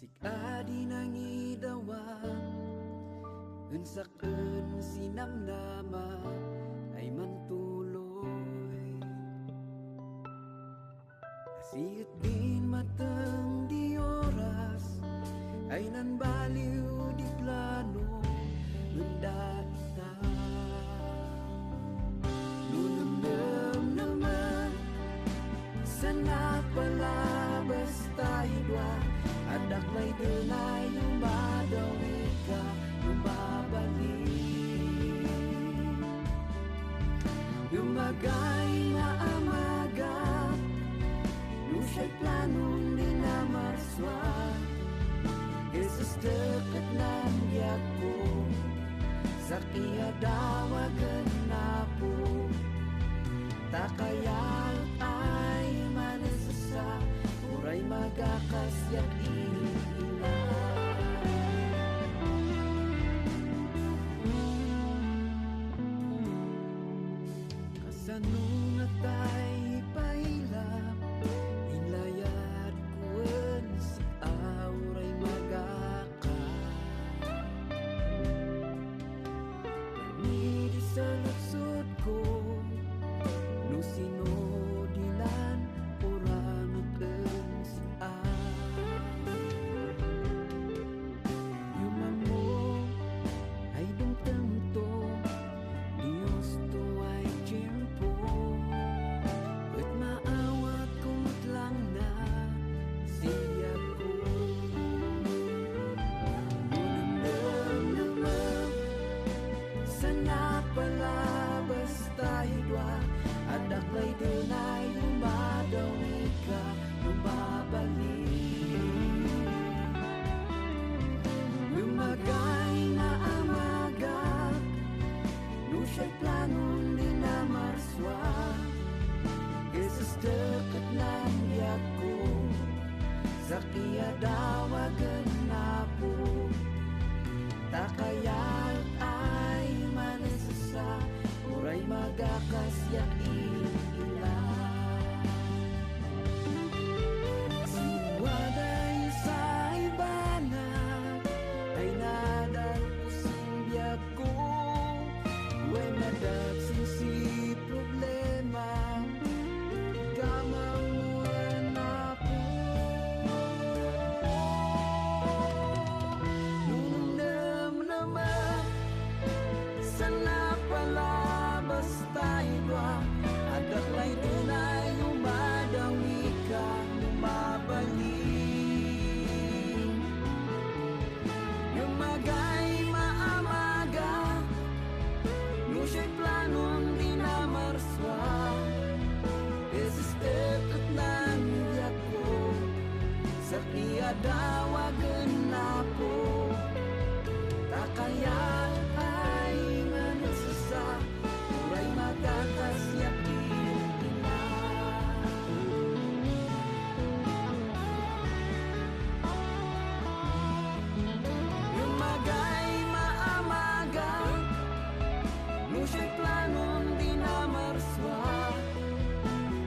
Sikadi nangidawa unsaken sinamnama ay mantuloy. Siit din mateng di oras ay nanbaliw di plano unda ita. Nunumdum naman sana pala basta hidwa adak may dunay lumadawi ka lumabalik. Lumagay nga amaga lusay planong di na marswa. Jesus dekat nan ko sa kiadawagan na po. Takayal ay manesasa uray magakasyak ila. Kasanong atay pailap inlayat kuen si auray magaka. Permidi sa lutsod ko no sinodilan orang aken si Yuman mo ay dumtengto Dios to ay tiempo. At maawat kumot lang na siya ko. Ngunang naman sana pala basta hidwa adak lay dunay lumadawi ka lumabalik. Lumagay na amaga lusay planon di na marswa. Jesus dekat nan ko sa kiadawagan na po. Takayal ay manesasa uray magakasyak ila. Siwaday sa ibana ay nadalpusin biyak ko. Huwag nadagsin si problema kamang mulan na po. Nunam naman sana pala basta iba adak lay dunay lumadawi ka lumabalik. Lumagay maamaga lusay planon di na marswa. Jesus dekat nan ko sa kiadawagan na po. Takayal ay manesasa uray magakasyak ila. Lumagay maamaga lusay planon di na marswa.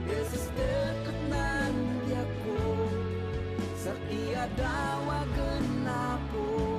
Jesus dekat nan ko sa kiadawagan na po.